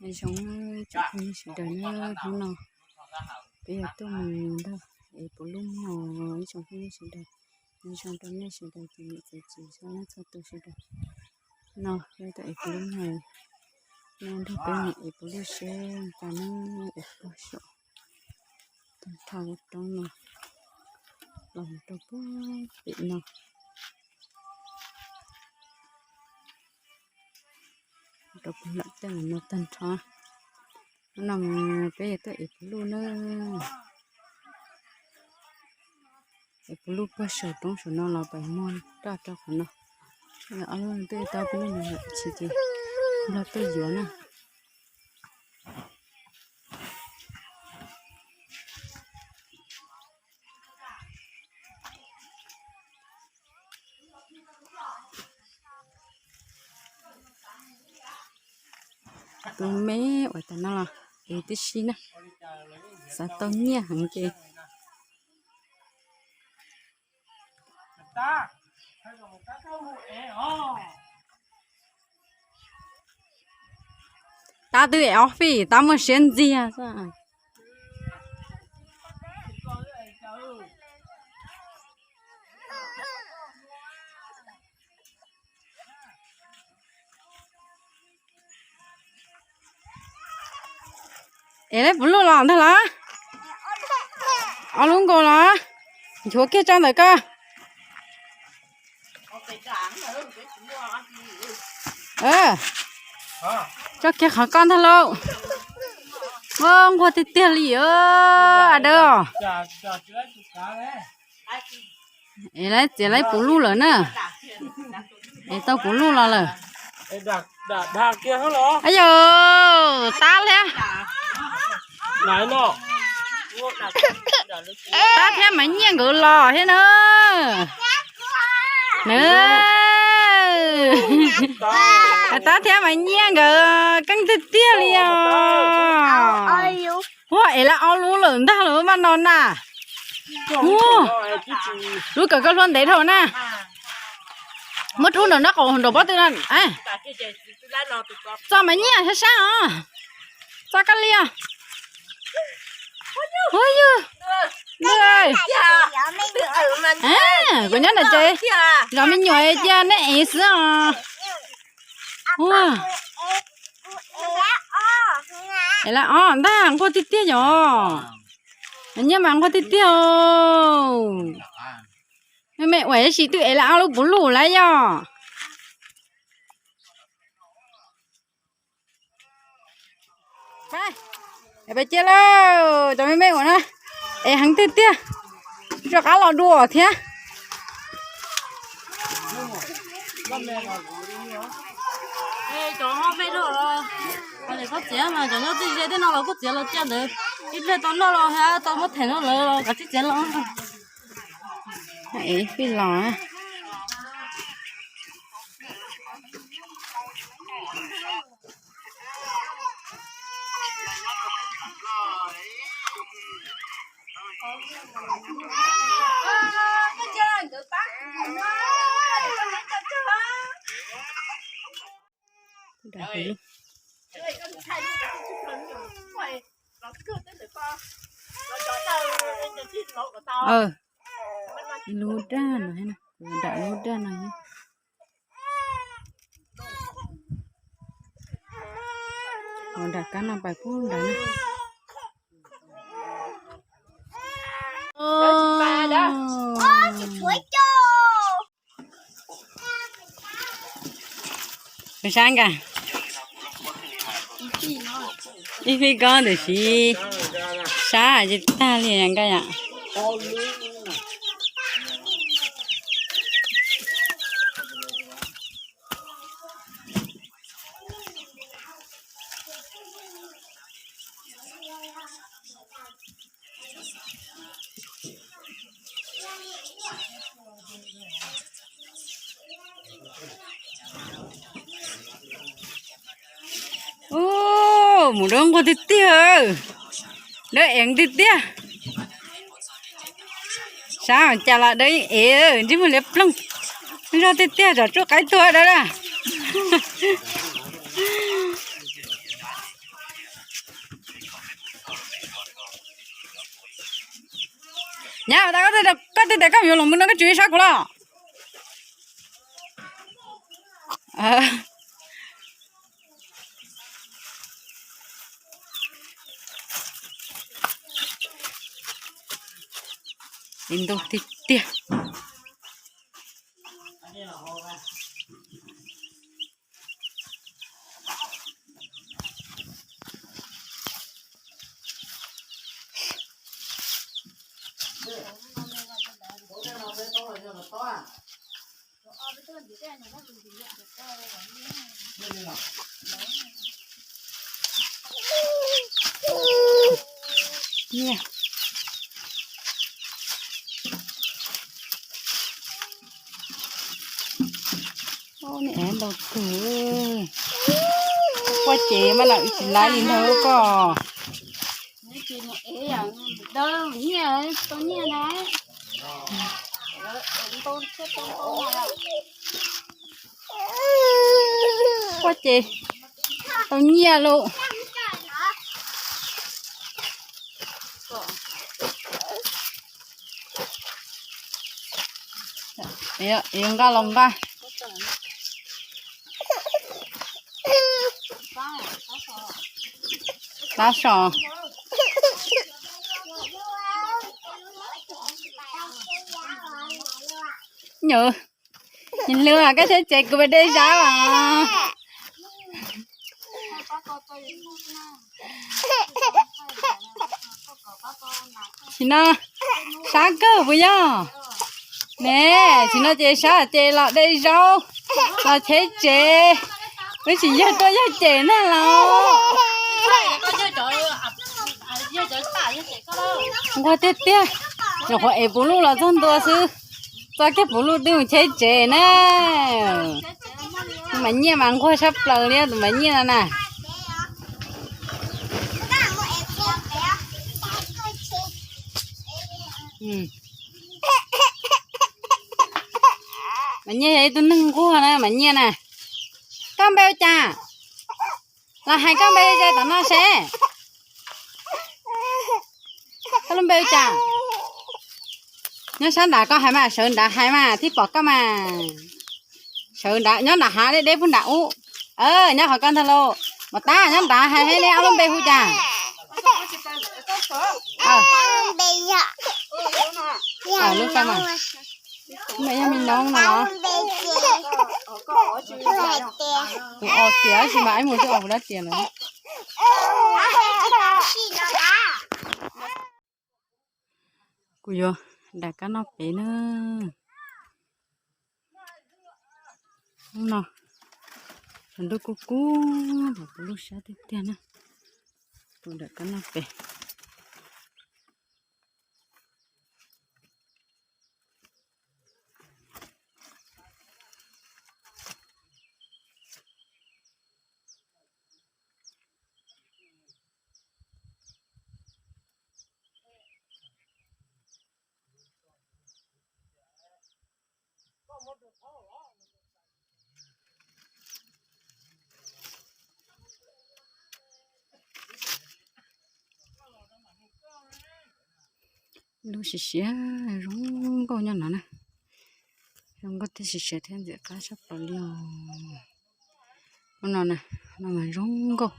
Nyob zoo tsoom phooj ywg sawv daws na, hnub no peb yuav tuaj mus nrog ev puv luj mog ib tsoom phooj ywg sawv daws. Nyob zoo rau nej sawv daws tsoom niam tsoom txiv txhua leej txhua tus sawv daws. No peb tuaj ev puv luj mog, nej nrog peb mus ev puv luj seb cas na, ev puag saum tag nrho roob no los mus rau puag pem no. Rau puag nram tej no tag nrho. Hnub no peb yuav tuaj ev puv luj na. Ev puv luj puag saum roob saum no los pais muag roj rau qhov no. Ob lub twb tau peb lub no lawm, tsis ces nplog tuaj yuav na. Tus me uas tas no los ev tib si na, xav tau nyiaj heev ces. Tab twb ev ob fij, tab muaj siab ntxiag xwb. Ev lawm puv luj los ntag los? Ob lub nkaus los? Nchuav kiag tso ntawm ko. Tso kiag qhov ko ntag lauj. Nquag tiag tiag li a dawb. Es lawv txiav lawv puv luj lawm na. Es tau puv luj los lawm. Ayu, tab thiab. Tab thiab Maiv Nyiaj nkawd los thiab na. Tab thiab Maiv Nyiaj nkawd keej tiag tiag li os. Ua es lawv ob lub lawm ntag lawm mas no na. Lub kawm koj hlua ntev dhau na. Muab rub nram nraub qaum nram pob tw no. Txog Maiv Nyiaj sab sab os. Txog koj li os. Ua yog, kuv nyob ntawm tsev zov me nyuam cia neb ev xwb os. Ua, es lawv ob ntag nquag tiag tiag yom. Nyiaj mas nquag tiag tiag. Me me uas ib sim twb ev lawv ob lub puv luj lawm yom. Pais cia lauj, cov me me uas na, ev heev tiag tiag, rov qab los dua thiab. Cov ho me dua, koj txiav mas cov nyob txij ze tej no los kuj txiav los cia ntawd, ib pliag tau noj los tau muab them no lawm los kav tsij txiav los. Fij los. Lub daj no, dam lub daj no. Nram kab no pais pub nrad na. Sab nka, ib fij kob ntawm siv sab tsis tag li nka yom. Ub, mus dawb nquag tiag tiag, dawb eev tiag tiag. Sab cas los dawb ev ntsib muag liab ploog, zog tiag tiag, tsam tsuj qaib tuag dawb na. Nyab, koj tias koj yuav los mus no koj tsis sab kuv los? Ntau tiag tiag. Ntau kawg. Quaj ces mas lam wb tsis laib li ntag koj. Quaj ces tau nyiaj lauj. Yuav nqa los nqa. Tav so. Nyuj, nws hlub koj thiab ces kuv mus de zaub os. Sim no sab kawg puas yog? Ne, sim no ces sab ces los de zaub, los cheb tsev, wb tsis yog tuaj yog cem na los. Nquag tiag tiag, nyuam qhuav ev puv luj los txog ntua xwb, txo kiag puv luj twb mus cheb tsev na. Tus Maiv Nyiaj mas nquag sab plaws li tus Maiv Nyiaj no na. Maiv Nyiaj yog ib tug neeg nquag na Maiv Nyiaj na. Koj npe ua cas? Los hais koj npe ze tom no seb. Koj lub npe ua cas? Nyob sab nrad koj hais mas, sawv nrad hais mas thiaj pom koj mas. Sawv nrad, nyob nrad hav deb deb pug nrad ub. Nyob qhov koj ntag lauj. Mas tab nyob nrad hais thiab li ob lub npe hu cas? Lub npe mas, lub npe yog me noob no. Kuv os tias tab sis mas ib mus twb os kuv dab tias lawm. Kuv yuav daim kab noj pem na. Hnub no tshav ntuj kub kub, kuv lub sab tiag tiag na. Kuv daim kab noj pem. Lub siav siav zoo nkauj nyob no na. Zoo nkauj thiab siav siav thiab ntxim qab tshaj plaws li os. Lub no na, no mas zoo nkauj.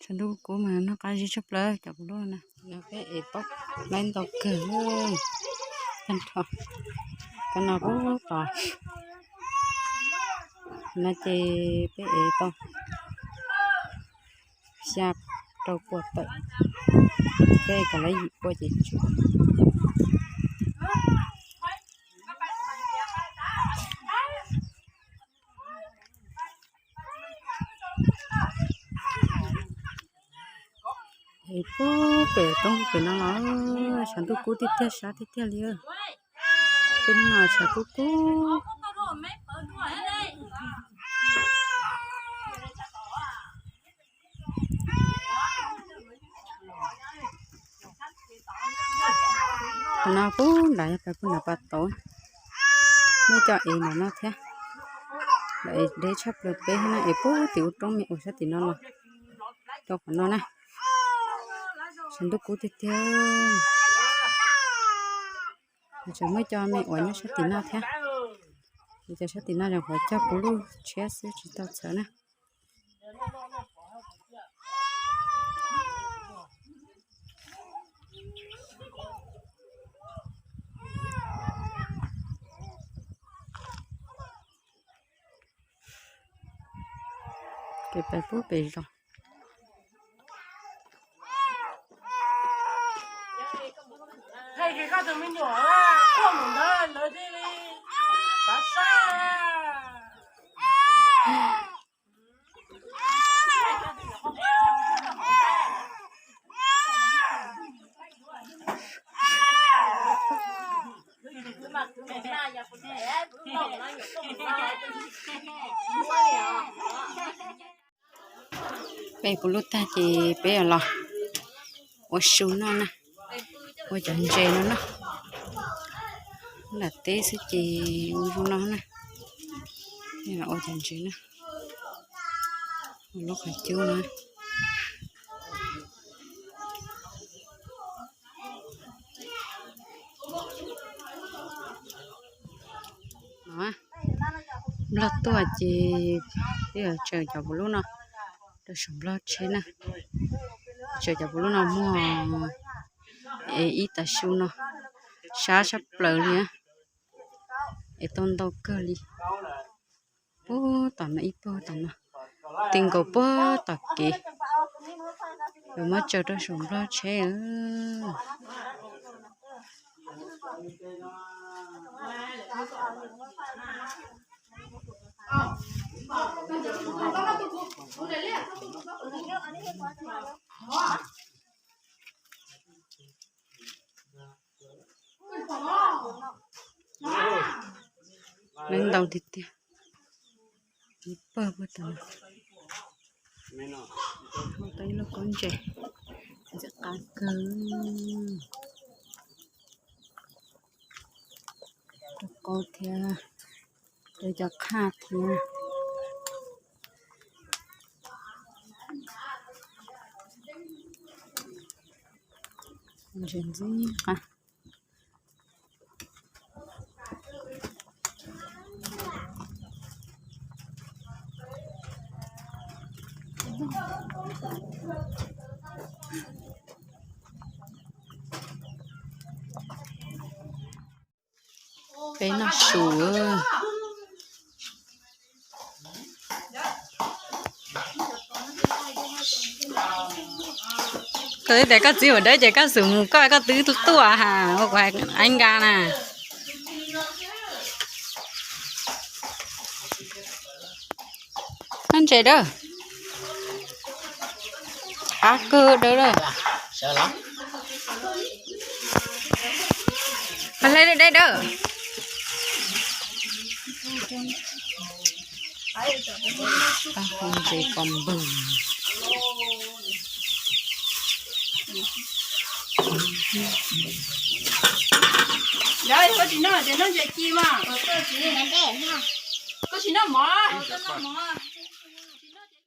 Tshav ntuj kub mas noj qab zib tshaj plaws cov kuv lub no na. Peb ev pob laib ntau kawg. Tag nrho cov no kuj tod. No ces peb ev tau xya rau pua tawm, peb kom lawv yim pua ces tsum. Es puag pem roob pem no los tshav ntuj kub tiag tiag, sab tiag tiag li. Peb no tshav kub kub. Qhov no puag nrad yog peb puag nrad pas tauv, muaj cov ev nram no thiab. Lawv ev deb tshaj plaws peb thiab na, ev puag tim ub roob me ua sab tim no los rau qhov no na. Tshav ntuj kub tiag tiag. Tseem muaj cov me uas nyob sab tim no thiab. Ces cov sab tim no zoo qhov cog puv luj tshiab xwb tsis tau txhawv na. Kev pem pub pem zos. Thaij kiag koj tus me nyuam tuaj mus ntawd lawv thiaj li xav saib. Peb puv luj tag ces peb los ua su noj na, ua cov ntses no noj. Nram teb xwb ces ua zoo no na. Ua cov ntses na, ua lub qhov cub no. Nplog tuaj ces peb yuav tsaws cov puv lub no rau saum nplog tsheb na. Tsaws cov puv lub no muag es ib tav su no sab sab plaws li na, es tau ntau kawg li. Puag tom no ib puag tom no, ti nkaus puag tom kev, yuav muab tsaws rau saum nplog tsheb. Lawv ntau tiag tiag. Ib pawg puag tom no, tau ib lub kaub ntses ntxim qab kawg. Rau qaub thiab, rau cov qhaj thiab. Ntses ntxim qab. Peb noj su. Koj twb tias koj txiv ua dawb ces koj xub mus koj, koj twb tuaj ha, ua kuv hais nqa na. Noj ntses dawb. Qab kawg dawb dawb. Hle dawb dawb. Ntses kom npwg. Koj tsis noj ces noj ntses ci mas. Koj tsis noj mov.